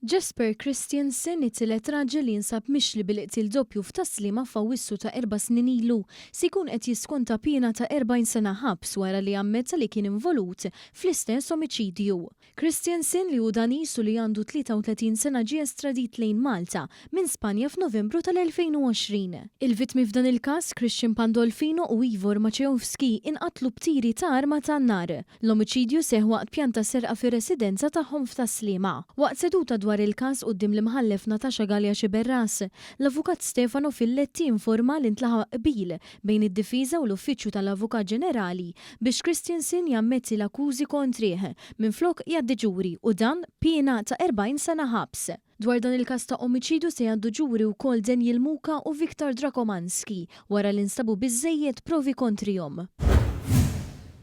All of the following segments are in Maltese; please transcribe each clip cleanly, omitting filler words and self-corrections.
Jesper Christiansen, it-tielet raġel li jinsab mixli bil-qtil doppju f'Tas-Sliema f'Awwissu ta' erba' snin ilu, se jkun qed jiskonta piena ta' 40 sena ħabs wara li ammetta li kien involut fl-istess omiċidju. Christiansen, li hu Daniż u li għandu 33 sena, ġie estradit lejn Malta minn Spanja f'Novembru tal-2020. Il-vittmi f'dan il-każ, Christian Pandolfino u Ivor Maciejowski, inqatlu b'tiri ta' arma tan-nar. L-omiċidju seħħ waqt pjan ta' serqa fir-residenza tagħhom f'Tas-Sliema. Waqt seduta dwar il-każ quddiem l-Imħallef Natasha Galea Sciberras, l-Avukat Stefano Filletti informa li ntlaħaq qbil bejn id-difiża u l-Uffiċċju tal-Avukat Ġenerali biex Christiansen jammetti l-akkużi kontrih minflok jgħaddi ġuri u dan b'piena ta' 40 sena ħabs. Dwar dan il-każ ta' omiċidju se jgħaddu ġuri wkoll Daniel Muka u Viktor Drakomanski wara li nstabu biżżejjed provi kontrihom.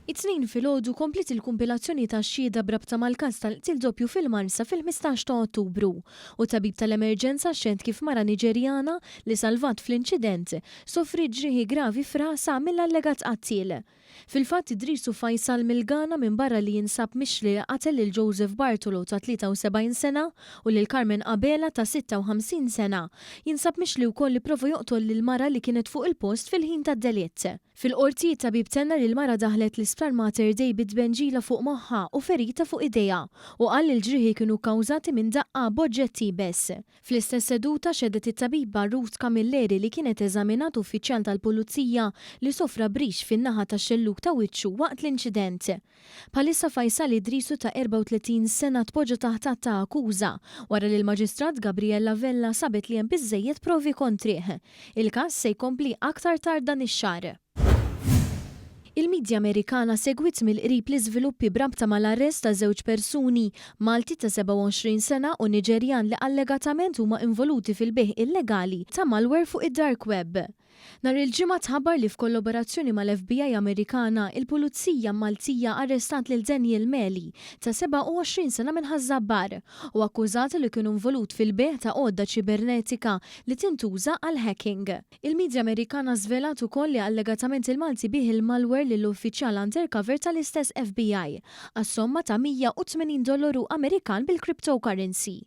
It-Tnejn filgħodu kompliet il-kumpilazzjoni tax-xhieda b'rabta mal-każ tal-qtil doppju fil-Marsa fil-15 ta' Ottubru u tabib tal-emerġenza xehed kif mara Niġerjana li salvat fl-inċident sofriet ġrieħi gravi f'rasha mill-allegat qattiel. Fil-fatt, Idrisu Faisal mill-Ghana minbarra li jinsab mixli li qatel lil Joseph Bartolo ta' 73 sena u lil Carmen Abela ta' 56 sena, jinsab mixli wkoll li pprova joqtol lil mara li kienet fuq il-post fil-ħin tad-delitt. Fil-Qorti, it-tabib tenna li l-mara daħlet l-Isptar Mater Dei bi tbenġila fuq moħħha u ferita fuq idejha u qal li l-ġrieħi kienu kkawżati minn daqqa b'oġġett iebes. Fl-istess seduta xehdet it-tabiba Ruth Camilleri li kienet eżaminat uffiċjal tal-Pulizija li sofra brix fin-naħa tax-xellug ta' wiċċu waqt l-inċident. Bħalissa Faisal Idrisu ta' 34 sena tpoġġa taħt att ta' akkuża wara li l-Maġistrat Gabriella Vella sabet li hemm biżżejjed provi kontrih. Il-każ se jkompli aktar tard dan ix-xahar. Il-midja Amerikana segwiet mill-qrib l-iżviluppi b'rabta mal-arrest ta' żewġ persuni, Malti ta' 27 sena u Niġerjan li allegatament huma involuti fil-bejgħ illegali ta' malware fuq id-dark web. Nhar il-Ġimgħa tħabbar li f'kollaborazzjoni mal-FBI Amerikana, il-Pulizija Maltija arrestat lil Daniel Meli ta' 27 sena minn Ħaż-Żabbar u akkużat li kienu involut fil-bejgħ ta' għodda ċibernetika li tintuża għall-hacking. Il-midja Amerikana żvelat ukoll li allegatament il-Malti biegħ il-malware lil uffiċjal undercover tal-istess FBI għas-somma ta' 180 dollaru Amerikan bil-cryptocurrency.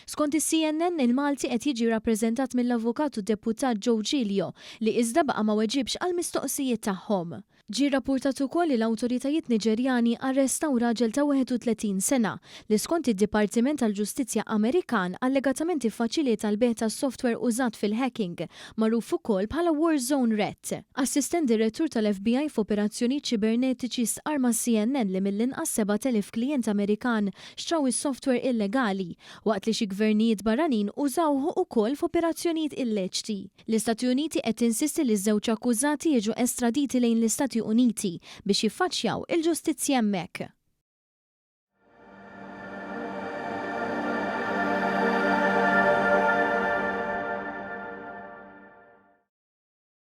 Skont is-CNN, il-Malti qed jiġi rappreżentat mill-avukat u deputat Joe Giglio li iżda baqa' ma weġibx għall-mistoqsijiet tagħhom. Ġie rrappurtat ukoll li l-awtoritajiet Niġerjani arrestaw raġel ta' 31 sena li skont id-Dipartiment tal-Ġustizzja Amerikan allegatament iffaċilita l-bejgħ tas-software użat fil-hacking, magħruf ukoll bħala Warzone Rat. Assistent Direttur tal-FBI f'operazzjonijiet ċibernetiċi stqarr mas-CNN li mill-inqas 7,000 klijent Amerikan xtraw is-software illegali, waqt li xi gvernijiet barranin użawh ukoll f'operazzjonijiet illeċti. L-Istati Uniti qed tinsisti li ż-żewġ akkużati jiġu estraditi lejn l-Istati Uniti biex jiffaċċjaw il-ġustizzja hemmhekk.